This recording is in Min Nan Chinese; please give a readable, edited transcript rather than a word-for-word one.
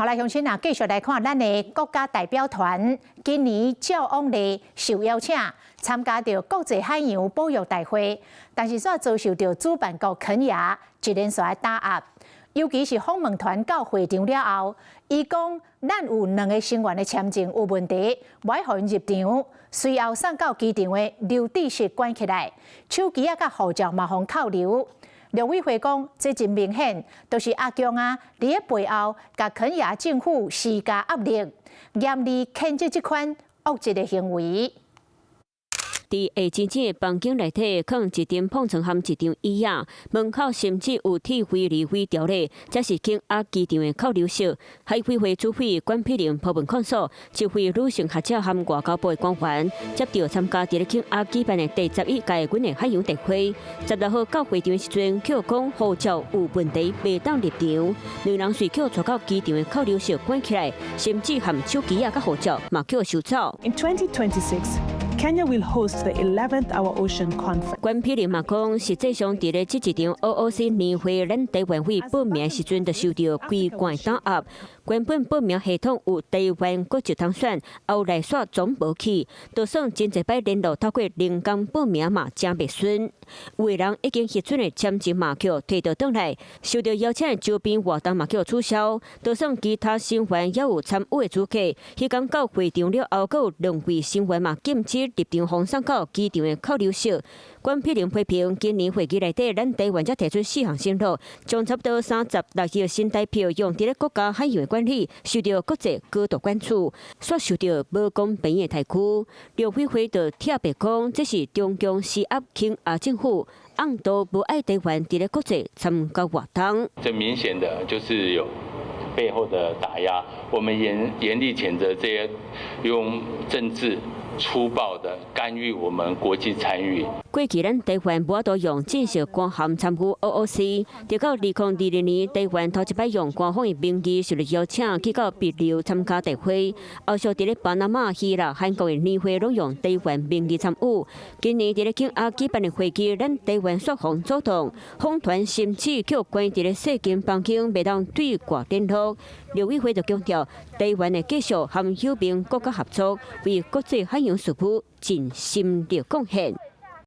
好來，鄉親啊，繼續來看咱的國家代表團，今年照往例受邀請參加著國際海洋保育大會，但是煞遭受著主辦國肯亞一連續打壓，尤其是訪問團到會場了後，伊講咱有兩个成員的簽證有問題，無愛予𪜶入場，隨後送到機場的留置室關起來，手機仔佮護照嘛予扣留。陸委會講，這真明顯，就是阿共啊，佇咧背後共肯亞政府施加壓力，嚴厲譴責這款惡質的行為。佇下真正的房間內底，放一張膨床和一張椅仔，門口甚至有鐵圍籬圍牢咧，這是肯亞機場的扣留室。海基會主委管碧玲鋪文控訴，一位女性學者和外交部的官員接著參加佇咧肯亞舉辦的第11屆阮的海洋大會。16號到會場的時陣，予講護照有問題，袂當入場。兩人隨予帶到機場的扣留室關起來，甚至含手機仔佮護照嘛予收走。 In 2026, Kenya will host the 11th Our Ocean Conference. 管碧玲嘛講，實際上佇咧這一場 OOC 年會，咱台灣會報名時陣就受著規管打壓。原本報名系統有台灣國籍通選，後來煞總無去，就算真濟擺聯絡透過人工報名嘛，誠袂順。有的人已經核准的簽證嘛，予提倒轉來，受著邀請的周邊活動嘛，予取消。就算其他成員也有參與的資格，彼工到會場了後，閣有兩位成員嘛禁止入場，予送到機場的扣留室。管碧玲批評，今年會議內底，咱台灣才提出四項承諾，將差不多36億新台票用佇咧國家海洋的管理，受著國際高度關注，煞受著無公平的待遇。陸委會就特別講，這是中共施壓肯亞政府，暗度無愛台灣佇咧國際參加活動。這明顯的就是有背後的打壓，我們嚴厲譴責這些用政治粗暴的干預我們國際參與。過去咱台灣無法度用正式官銜參與 OOC，直到2022年，台灣頭一擺用官方的名義受到邀請去到帛琉參加大會。後續佇咧巴拿馬、希臘、韓國的年會攏用台灣名義參與。今年佇咧肯亞舉辦的會議，咱台灣煞予阻擋，訪團甚至予關佇咧細間房間，袂當對外聯絡。陸委會就強調，台灣會繼續和友盟國家合作，為國際海洋事務盡心力貢獻。